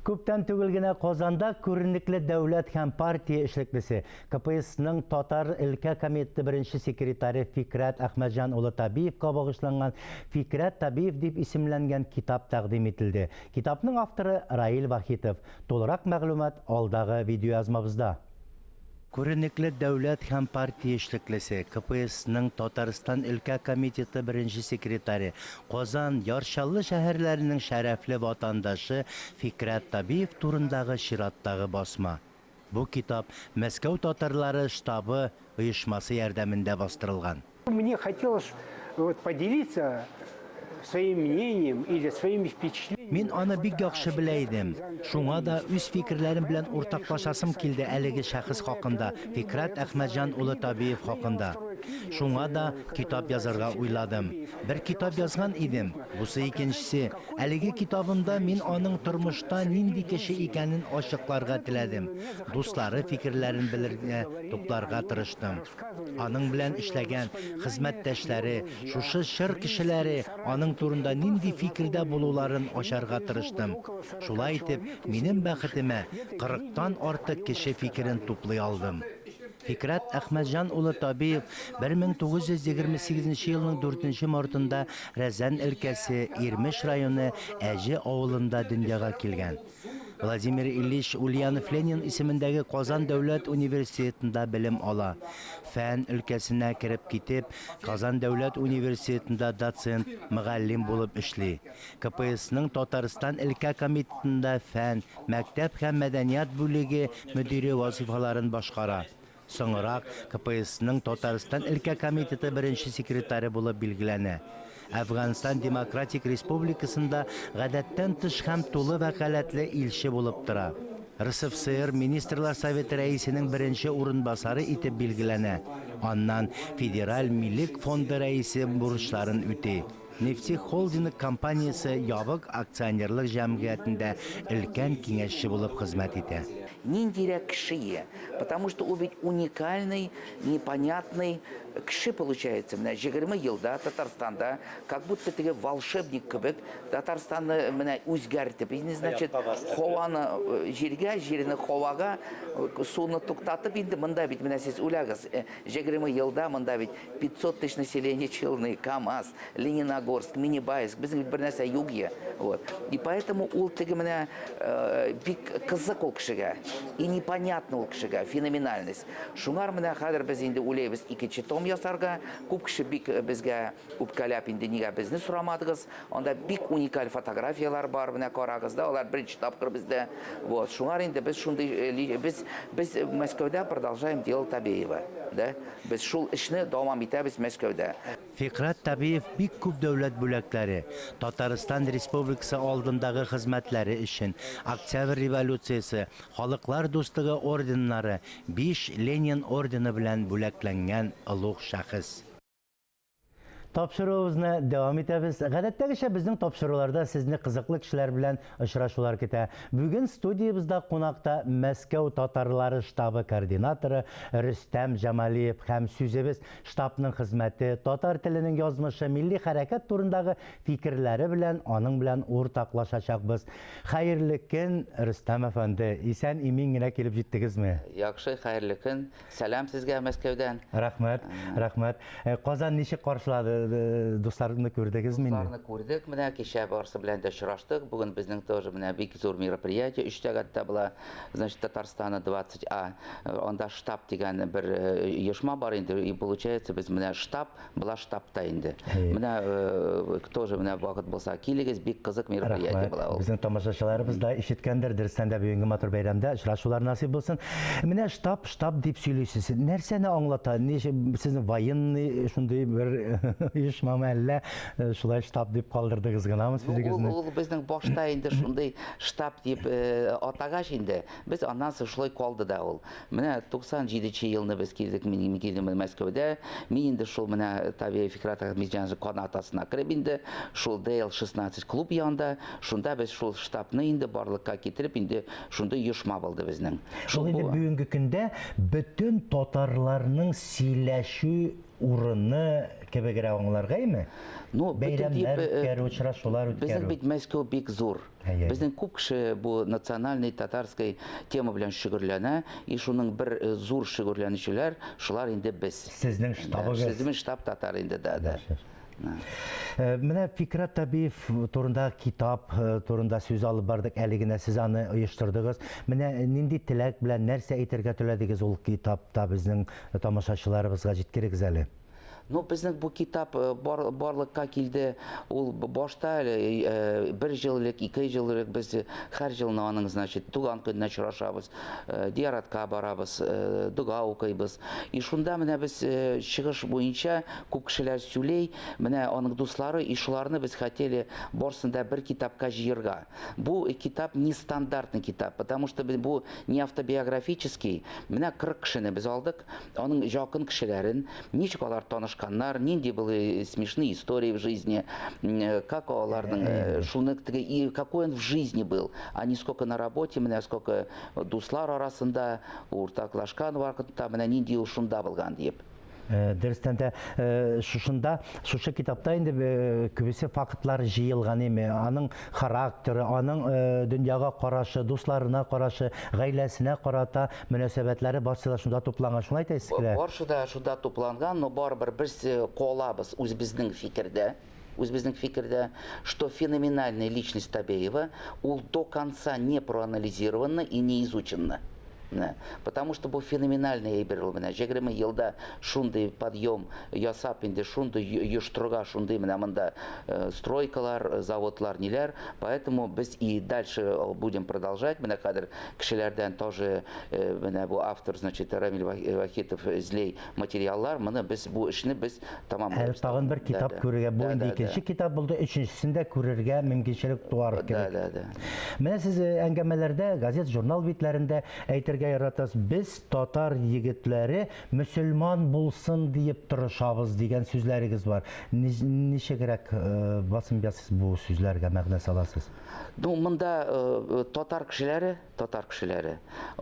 Күптән түгел генә Казанда күренекле дәүләт һәм партия эшлеклесе, КПСның Татар өлкә комитеты беренче секретаре Фикрәт Әхмәтҗан улы Табиевка багышланган Фикрәт Табиев дип исемләнгән китап тәкъдим ителде. Китапның авторы Раил Вахитов. Тулырак мәгълүмат алдагы видеоязмабызда. Күренекле дәүләт һәм партия эшлеклесе, КПСның Татарстан өлкә комитеты беренче секретаре, Казан, Яр Чаллы шәһәрләренең шәрәфле ватандашы Фикрәт Табиев турындагы чираттагы басма. Бу китап Мәскәү татарлары штабы оешмасы ярдәмендә бастырылган. Мне хотелось вот поделиться своим мнением или своими впечатлениями. Мин аны бик яхшы белә идем. Шуңа да үз фикерләрем белән уртаклашасым килде әлеге шәхес хакында, Фикрәт Әхмәтҗан улы Табиев хакында. Шуңа да китап язарга уйладым. Бер китап язган идем, бусы икенчесе. Әлеге китабымда мин аның тормышта нинди кеше икәнен ачыкларга теләдем, дуслары фикерләрен белергә, тупларга тырыштым. Аның белән эшләгән хезмәттәшләре, шушы чор кешеләре аның турында нинди фикердә булуларын ачарга тырыштым. Шулай итеп, минем бәхетемә, кырыктан артык кеше фикерен туплый алдым. Фикрәт Әхмәтҗан улы Табиев 1928 елның дүртенче мартында Рәзән өлкәсе, Ирмеш районы Әҗе авылында дөньяга килгән. Владимир Ильич Ульянов-Ленин исемендәге Казан дәүләт университетында белем ала. Фән өлкәсенә кереп китеп, Казан дәүләт университетында доцент, мөгаллим булып эшли. КПСның Татарстан өлкә комитетында фән, мәктәп һәм мәдәният бүлеге мөдире вазыйфаларын башкара. Соңрак КПСның Татарстан өлкә комитеты беренче секретаре булып билгеләнә. Әфганстан Демократик Республикасында гадәттән тыш һәм тулы вәкаләтле илче булып тора. РСФСР Министрлар Советы рәисенең беренче урынбасары итеп билгеләнә. Аннан Федераль милек фонды рәисе бурычларын үти. Нефтехолдинг компаниясе ябык акционерлык җәмгыятендә өлкән киңәшче булып хезмәт итә. Ниндирәк кеше, потому что ул бит уникальный, непонятный кеше получается. Менә 20 елда Татарстанда, как будто теге волшебник кебек, Татарстанны менә үзгәртеп, инде, значит, һаваны җиргә, җирне һавага, суны туктатып, инде монда бит менә сез уйлагыз, 20 елда монда бит 500 тысяч населения Челны, КАМАЗ, Лениногорск, Минибаевск, безнең бит бер нәрсә юк е. Вот. И поэтому ул теге менә э, бик кызык ул кешегә. И непонятно ул кешегә, феноменальность. Шуңар менә хәзер без инде уйлыйбыз икенче том ясарга. Күп кеше бик э, безгә үпкәләп инде нигә безне сорамадыгыз. Анда бик уникаль фотографияләр бар, менә карагыз да, алар беренче тапкыр бездә. Вот, шуңар инде без шундый э, без без Мәскәүдә продолжаем дело Табеева, да? Без шул эшне дәвам итәбез Мәскәүдә. Фикрәт Табиев бик күп дәүләт бүләкләре, Татарстан Республикасы алдындагы хезмәтләре өчен, Октябрь революциясе, Халыклар дуслыгы орденнары, биш Ленин ордены белән бүләкләнгән олуг шәхес. Тапшыруыбызны дәвам итәбез. Гадәттәгечә безнең тапшыруларда сезне кызыклы кешеләр белән очрашулар көтә. Бүген студиябездә кунакта Мәскәү татарлары штабы координаторы Рөстәм Җамалиев һәм сүзебез штабның хезмәте, татар теленең язмышы, милли хәрәкәт турындагы фикерләре белән аның белән уртаклашачакбыз. Хәерле көн, Рөстәм әфәнде. Исән-имин генә килеп җиттегезме? Яхшы, хәерле көн. Сәлам сезгә Мәскәүдән. Рәхмәт, рәхмәт. Э, Казан ничек каршылады? Э, дусларны күрдегезме инде? Дусларны күрдек, менә кичә барысы белән дә очраштык. Бүген безнең тоже менә бик зур мероприятие 3 сәгатьтә була. Значит, Татарстана 20А. Э, анда штаб дигән бер оешма бар инде. И получается, без менә штаб була штабта инде. Менә тоже менә вакыт булса килегез, бик кызык мероприятие була ул. Безнең тамашачыларыбыз да ишеткәндер, дөрестән дә бүгенге матур бәйрәмдә очрашулар насыйп булсын. Менә штаб, штаб дип сөйлисез. Нәрсәне аңлата? Сезнең военный шундый бер оешмамы әллә э, шулай штаб дип калдырдыгыз гынамы сүзегезне? Ул, ул безнең башта инде шундый штаб дип э, атагач инде, без аннан соң шулай калды да ул. Менә 97 елны без килдек, мин килдем Мәскәүдә. Мин инде шул менә Табиев Фикрат Ахметҗанович канат астына кереп инде, шул ДЛ-16 клуб янында, шунда без шул штабны инде барлыкка китереп, инде шундый оешма булды безнең. Шул инде бүгенге көндә бөтен татарларның сөйләшү урыны кебегрәк аңларга име? Ну, бөтен дип, Бәйрәмнәр үткәрү, очрашулар Безнең үткәрү. бит Мәскәү бик зур. Әйе. Безнең күп кеше бу национальный татарской тема белән шөгыльләнә, и шуның бер зур шөгыльләнүчеләр, шулар инде без. Сезнең штабыгыз. Сезнең штаб татар инде, да, да. Менә Фикрәт Табиев турында китап турында сүз алып бардык, әле генә сез аны оештырдыгыз. Менә нинди теләк белән нәрсә әйтергә теләдегез ул китапта безнең тамашачыларыбызга җиткерегез әле. Ну, безнең бу китап барлыкка килде. Ул башта әле бер ел элек, 2 ел элек без һәр елны аның, значит, туган көненә очрашабыз, зияратка барабыз, дога укыйбыз. И шунда менә без чыгыш буенча күп кешеләр сөйли, менә аның дуслары, и шуларны без хотели барысын да бер китапка җыярга. Бу китап нестандартный китап, потому что бу не автобиографический. Менә 40 кешене без алдык, аның якын кешеләрен, ничек алар танышканнар, нинди были смешные истории в жизни, как аларның, шуны теге, и какой он в жизни был, а не сколько на работе, менә сколько дуслар арасында уртаклашкан вакытта, менә нинди ул шунда булган дип. Дөрестән дә, шушы китапта инде күбесе фактлар җыелган име, аның характеры, аның дөньяга карашы, дусларына карашы, гаиләсенә карата мөнәсәбәтләре барысы да шунда тупланган. Шулай әйтәсез килә? Барысы да шунда тупланган, но барыбер без калабыз үзебезнең фикердә. Үзебезнең фикердә, что феноменальная личность Табеева ул до конца не проанализирована и не изучена. Да. Потому что бу феноменальный әйбер ул менә 20 елда шундый подъем ясап инде шундый оештырырга шундый менә монда стройкалар, заводлар, ниләр. Поэтому без и дальше будем продолжать. Менә хәзер кешеләрдән тоже менә бу автор, значит, Рамиль Вахитов эзлей материаллар. Моны без бу эшне без тамамлыйбыз. Әле тагын бер китап күрергә, бу инде икенче китап булды, өченчесен дә күрергә мөмкинчелек туар кебек. Менә сез әңгәмәләрдә, газет, журнал битләрендә әйтергә яратасыз, без татар егетләре мөселман булсын диеп тырышабыз дигән сүзләрегез бар. Ничегрәк басым ясыйсыз бу сүзләргә, мәгънә саласыз? Ну, монда татар кешеләре, татар кешеләре,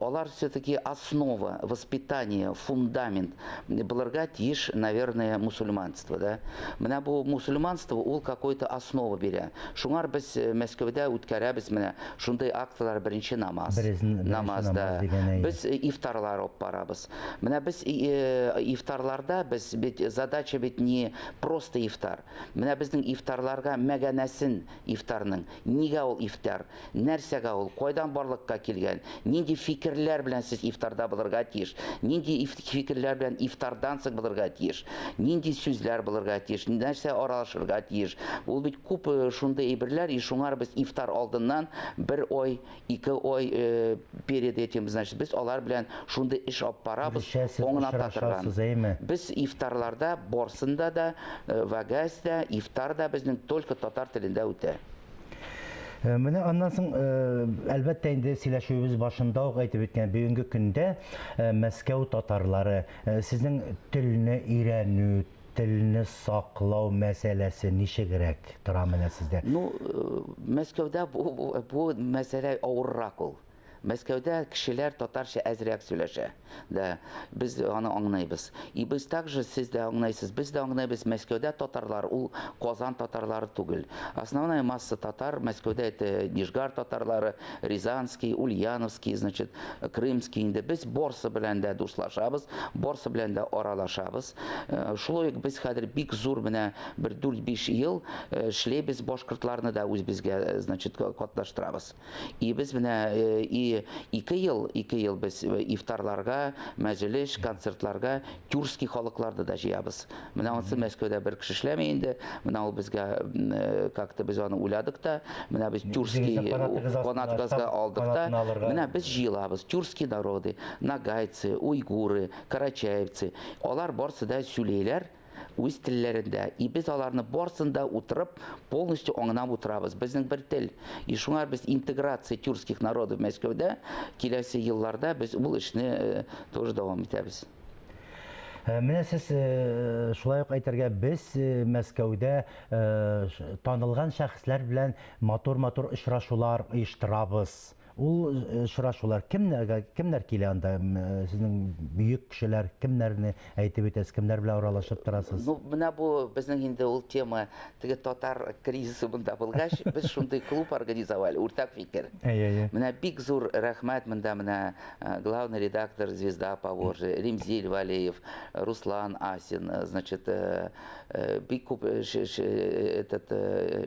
алар все-таки основа, воспитание, фундамент булырга тиеш, наверное, мусульманство, да? Менә бу мусульманство ул какой-то основа бирә. Шуңар без Мәскәүдә үткәрәбез менә шундый акцияләр, беренче намаз. Беренче Намаз, намаз да. дигән әйе. Без ифтарлар алып барабыз. Менә без ифтарларда без бит задача бит не просто ифтар. Менә безнең ифтарларга мәгәнәсен ифтарның, нигә ул ифтар, нәрсәгә ул, кайдан барлыкка килгән, нинди фикерләр белән сез ифтарда булырга тиеш, нинди фикерләр белән ифтардан соң булырга тиеш, нинди сүзләр булырга тиеш, нәрсә аралашырга тиеш. Ул бит күп шундый әйберләр, и шуңар без ифтар алдыннан бер ай, 2 ай перед этим, значит, без алар белән шундый эш алып барабыз, Күрешәсез, аңлата торган. очрашасыз, әйме? Без ифтарларда барсында да, вәгазь дә, ифтар да безнең только татар телендә үтә. Менә аннан соң, әлбәттә инде сөйләшүебез башында ук әйтеп үткән, бүгенге көндә Мәскәү татарлары, сезнең телне өйрәнү, телне саклау мәсьәләсе ничегрәк тора менә сездә? Ну, Мәскәүдә бу мәсьәлә авыррак ул. Мәскәүдә кешеләр татарча әзрәк сөйләшә. Да, без аны аңлыйбыз. И без также, сез дә аңлыйсыз, без дә аңлыйбыз, Мәскәүдә татарлар ул Казан татарлары түгел. Основная масса татар Мәскәүдә это Нижгар татарлары, Рязанский, Ульяновский, значит, Крымский инде. Без барсы белән дә дуслашабыз, барсы белән дә аралашабыз. Шулай ук без хәзер бик зур менә бер дүрт-биш ел эшләйбез, башкортларны да үзебезгә значит, катнаштырабыз. И без менә и ике ел, ике ел без ифтарларга, мәҗлес, концертларга тюркский халыкларны да җыябыз. Менә анысы Мәскәүдә бер кеше эшләми инде. Менә ул безгә как-то без аны уйладык та, менә без тюркский Үзегезнең канатыгыз астына, канатыгызга штаб алдык та. канатын алырга. Менә без җыелабыз. Тюркские народы, нагайцы, уйгуры, карачаевцы. Алар барсы да сөйләйләр үз телләрендә. И без аларны барсын да утырып, полностью аңлап утырабыз. Безнең бер тел. И шуңа без интеграция тюркских народов Мәскәүдә киләсе елларда без ул эшне тоже дәвам итәбез. Менә сез шулай ук әйтергә, без Мәскәүдә танылган шәхесләр белән матур-матур очрашулар оештырабыз. Ул очрашулар кемнәргә кемнәр килә анда? Сезнең бөек кешеләр кемнәрне әйтеп үтәсез, кемнәр белән аралашып торасыз? Ну, менә бу безнең инде ул тема, теге татар кризисы монда булгач, без шундый клуб организовали, уртак фикер. Әйе, әйе. Менә бик зур рәхмәт монда менә главный редактор Звезда Поволжья, Ремзиль Валеев, Руслан Асин, значит, бик күп этот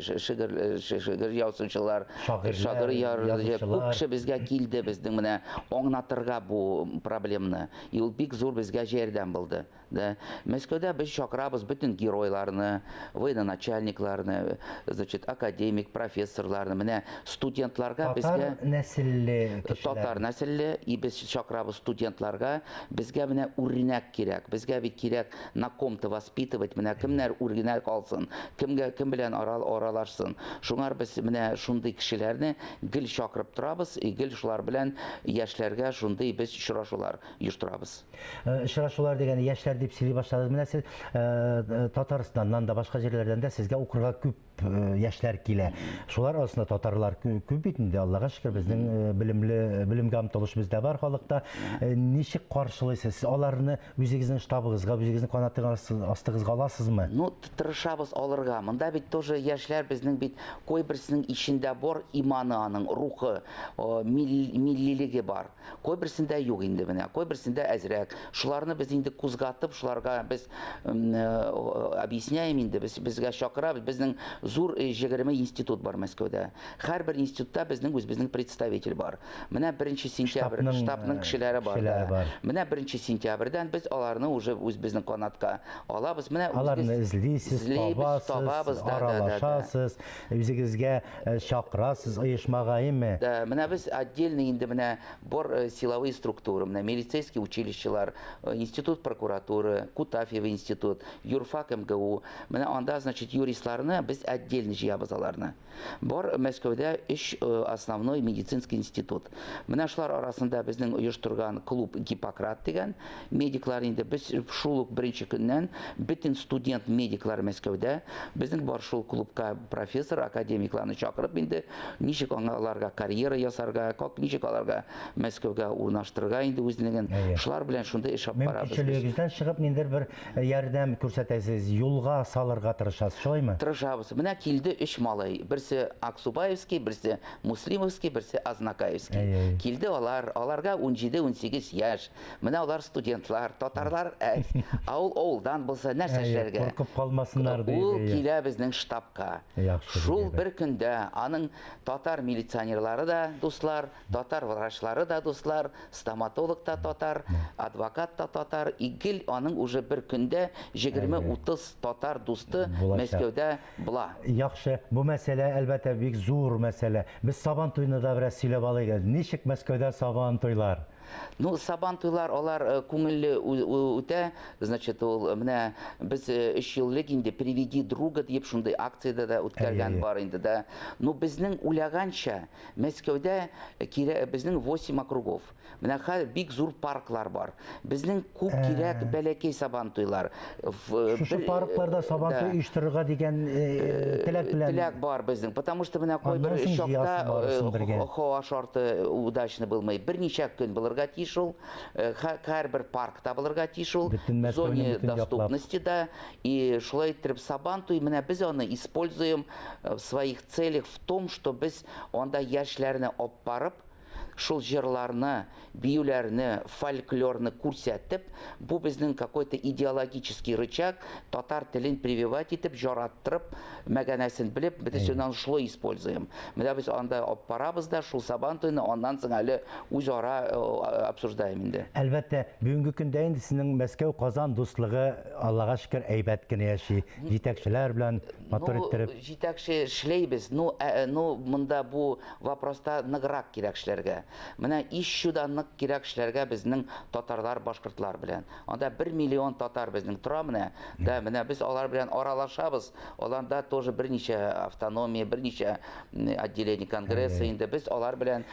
шигырь шигырь язучылар, шагыйрь күп кеше безгә килде, безнең менә аңлатырга бу проблемны. И ул бик зур безгә ярдәм булды. Да. Мәскәүдә без чакырабыз бөтен геройларны, военачальникларны, значит, академик, профессорларны, менә студентларга безгә татар нәселле кешеләр. Татар нәселле, и без чакырабыз студентларга, безгә менә үрнәк кирәк. Безгә бит кирәк на ком-то воспитывать, менә кемнәр үрнәк алсын, кемгә кем белән аралашсын. Шуңар без менә шундый кешеләрне гел чакырып торабыз, и гел шулар белән яшьләргә шундый без очрашулар оештырабыз. Очрашулар дигән яшьләр дип сөйли башладыгыз. Менә сез Татарстаннан да, башка җирләрдән дә сезгә укырга күп яшьләр килә. Шулар арасында татарлар күп бит инде, Аллага шөкер, безнең белемле, белемгә омтылыш бездә бар халыкта. Ничек каршылыйсыз? Сез аларны үзегезнең штабыгызга, үзегезнең канатыгыз астыгызга аласызмы? Ну, тырышабыз алырга. Монда бит тоже яшьләр безнең бит кайберсенең ичендә бар иманы аның, рухы, миллилеге бар. Кайберсендә юк инде менә, кайберсендә әзрәк. Шуларны без инде кузгатып, шуларга без объясняем инде, без безгә чакырабыз. Безнең зур 20 институт бар Мәскәүдә. Һәрбер институтта безнең үзебезнең представитель бар. Менә 1 сентябрь штабның кешеләре бар. Кешеләре бар. Менә 1 сентябрьдән без аларны уже үзебезнең канатка алабыз. Менә аларны эзлисез, табасыз, аралашасыз, үзегезгә чакырасыз оешмага, әйеме? Да, менә без отдельно инде менә бар силовые структуры, менә милицейский училищелар, институт прокуратуры, Кутафьево институт, юрфак МГУ. Менә анда, значит, юристларны без отдельно җыябыз аларны. Бар Мәскәүдә өч основной медицинский институт. Менә шулар арасында безнең оештырган клуб Гиппократ дигән медиклар инде без шул ук беренче көннән бөтен студент медиклар Мәскәүдә безнең бар шул клубка профессор, академикларны чакырып инде ничек аларга карьера ясарга, как ничек аларга Мәскәүгә урнаштырырга инде үзлеген. Шулар белән шундый эш алып барабыз. Мөмкинчелегегездән чыгып ниндидер бер ярдәм күрсәтәсез, юлга салырга тырышасыз, шулаймы? Тырышабыз. Менә килде өч малай. Берсе Аксубаевский, берсе Муслимовский, берсе Азнакаевский. Килде алар, аларга 17-18 яшь. Менә алар студентлар, татарлар әз. Ә ул авылдан булса нәрсә эшләргә? Куркып калмасыннар дип. Ул килә безнең штабка. Шул бер көндә аның татар милиционерлары да дуслар, татар врачлары да дуслар, стоматолог та татар, адвокат та татар. И гел аның уже бер көндә 20-30 татар дусты Мәскәүдә була. Яхшы, бу мәсьәлә әлбәттә бик зур мәсьәлә. Без Сабан туйны да бераз сөйләп алыйк. Ничек Мәскәүдә Сабан туйлар? Ну, Сабан туйлар алар күңелле үтә. Значит, ул менә без 3 ел элек инде «Приведи друга» дип шундый акциядә дә үткәргән бар инде да. Ну, безнең уйлаганча, Мәскәүдә кирәк безнең 8 округов. Менә хәзер бик зур парклар бар. Безнең күп кирәк бәләкәй Сабан туйлар. Шушы паркларда Сабан туй оештырырга дигән теләк белән. Теләк бар безнең, потому что менә кайбер чакта һава шарты удачный булмый. Берничә көн булырга тиеш ул, һәрбер паркта булырга тиеш ул, зоне доступности да. И шулай иттереп Сабан туй менә без аны используем в своих целях в том, что без анда яшьләрне алып барып, шул җырларны, биюләрне, фольклорны күрсәтеп, бу безнең какой-то идеологический рычаг, татар телен прививать итеп, жараттырып, мәгәнәсен белеп, без аны шулай используем. Менә без анда алып барабыз да, шул Сабан туйны аннан соң әле үзара обсуждаем инде. Әлбәттә, бүгенге көндә инде сезнең Мәскәү Казан дуслыгы Аллага шөкер әйбәт кенә яши. Җитәкчеләр белән матур иттереп. Җитәкче эшләйбез, ну, ну монда бу вопроста ныграк кирәк эшләргә. Менә ещё да нык кирәк эшләргә безнең татарлар, башкортлар белән. Анда 1 миллион татар безнең тора менә. Да, менә без алар белән аралашабыз. Аларда тоже берничә автономия, берничә отделение конгресса инде. Без алар белән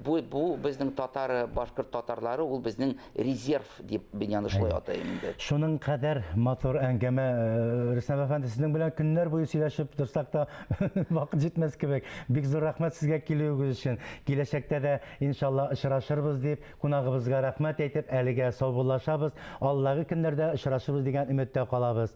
бу, бу безнең татар, башкорт татарлары ул безнең резерв дип мин аны шулай атыйм инде. Шуның кадәр матур әңгәмә, Рөстәм әфәнде, сезнең белән көннәр буе сөйләшеп торсак та вакыт җитмәс кебек. Бик зур рәхмәт сезгә килүегез өчен. Киләчәктә дә көннәрдә, иншалла, очрашырбыз дип, кунагыбызга рәхмәт әйтеп, әлегә саубуллашабыз. Алдагы көннәрдә очрашырбыз дигән өметтә калабыз.